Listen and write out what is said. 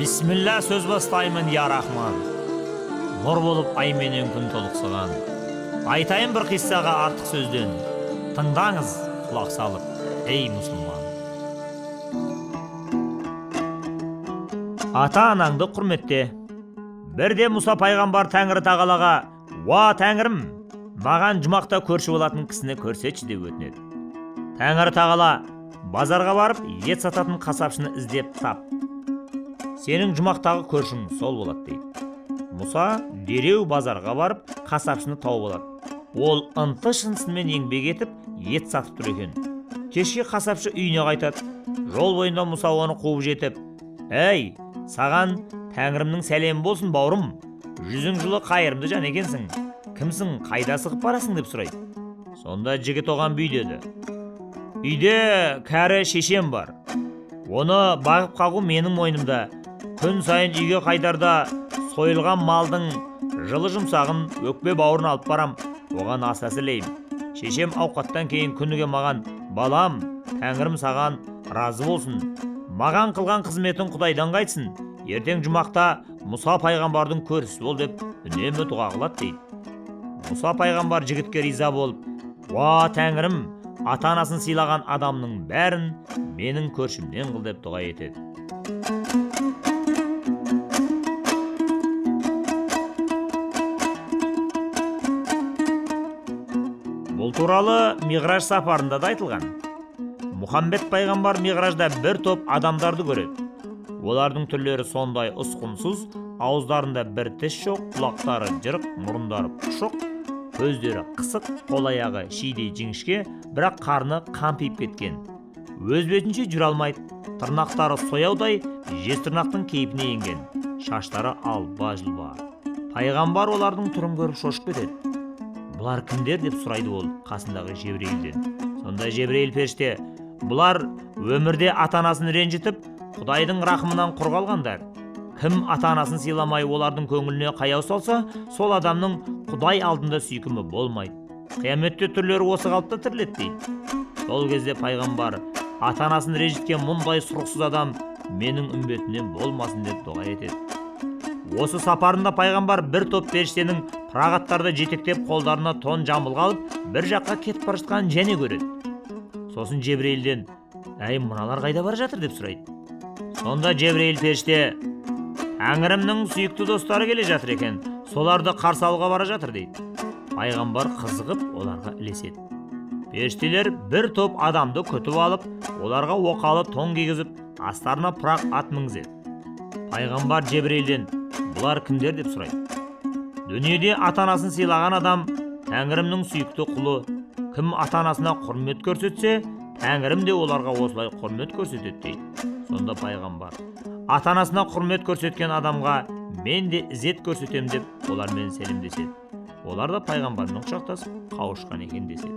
Бисмилля сөз бастаймын, я Рахман. Нұр болып ай менен күн толықсыған. Айтайын бір қиссаға артық сөзден. Тыңдаңыз, құлақ салып, ей мұсылман. Ата-анаңды құрметте. Бірде Мұса пайғамбар Тәңірі тағалаға, «Уа Тәңірім, маған жұмақта көрші болатын кісіні көрсетші» деп өтінеді. Тәңірі тағала, базарға барып, ет сататын қасапшыны іздеп тап. Сенің жұмақтағы көршің сол болады дейді. Мұса дереу базарға барып, қасапшыны тауып алады. Ол ынты-шынысымен еңбек етіп, ет сатып тұр екен. Кешке қасапшы үйіне қайтады. Жол бойында Мұса оны қуып жетіп, «Әй, саған Тәңірімнің сәлемі болсын, бауырым. Жүзің жылы қайырымды жан екенсің. Кімсің, қайда асығып барасың?» деп сұрайды. Сонда жігіт оған бүй деді. «Үйде кәрі шешем бар. Оны бағып қағу менің мойнымда. Күн сайын үйге қайтарда сойылған малдың жылы жұмсағын өкпе бауырын алып барам, оған ас әзірлеймін. Шешем ауқаттан кейін күніге маған, балам, Тәңірім саған разы болсын. Маған қылған қызметін Құдайдан қайтсын. Ертең жұмақта Мұса пайғамбардың көршісі бол деп үнемі дұға қылады» дейді. Мұса пайғамбар жігітке риза болып, «Уа Тәңірім, ата-анасын сыйлаған адамның бәрін менің көршімнен қыл» деп дұға етеді. Бұл туралы Миғраж сапарында да айтылған. Мұхаммед пайғамбар Миғражда бір топ адамдарды көреді. Олардың түрлері сондай ұсқынсыз, ауыздарында бір тіс жоқ, құлақтары жырық, мұрындары пұшық, көздері қысық, қол-аяғы шидей жіңішке, бірақ қарны қампиып кеткен. Өз бетінше жүре алмайды, тырнақтары сояудай жез тырнақтың кейпіне енген, шаштары алба-жұлба. Пайғамбар олардың түрін көріп шошып кетеді. Бұлар кімдер деп сұрайды ол қасындағы Жебірейілден. Сонда Жебірейіл періште, «Бұлар өмірде ата-анасын ренжітіп, Құдайдың рахымынан құр қалғандар. Кім ата-анасын сыйламай олардың көңіліне қаяу салса, сол адамның Құдай алдында сүйкімі болмайды. Қияметте түрлері осы қалыпта тіріледі» дейді. Сол кезде пайғамбар, ата-анасын ренжіткен мұндай сұрықсыз адам менің үмбетімнен болмасын деп дұға етеді. Осы сапарында пайғамбар бір топ періштенің пырақ аттарды жетектеп қолдарына тон жамылғы алып, бір жаққа кетіп бара жатқанын және көреді. Сосын Жебірейілден, «Әй, мыналар қайда бара жатыр?» деп сұрайды. Сонда Жебірейіл періште, «Тәңірімнің сүйікті достары келе жатыр екен, соларды қарсы алуға бара жатыр» дейді. Пайғамбар қызығып оларға ілеседі. Періштелер бір топ адамды күтіп алып, оларға оқалы тон кигізіп, астарына пырақ ат мінгізеді. Пайғамбар Жебірейілден, «Бұлар кімдер?» деп сұрайды. «Дүниеде ата-анасын сыйлаған адам Тәңірімнің сүйікті құлы. Кім ата-анасына құрмет көрсетсе, Тәңірім де оларға осылай құрмет көрсетеді» дейді. Сонда пайғамбар, ата-анасына құрмет көрсеткен адамға мен де ізет көрсетем деп олармен сәлемдеседі. Олар да пайғамбармен құшақтасып қауышқан екен деседі.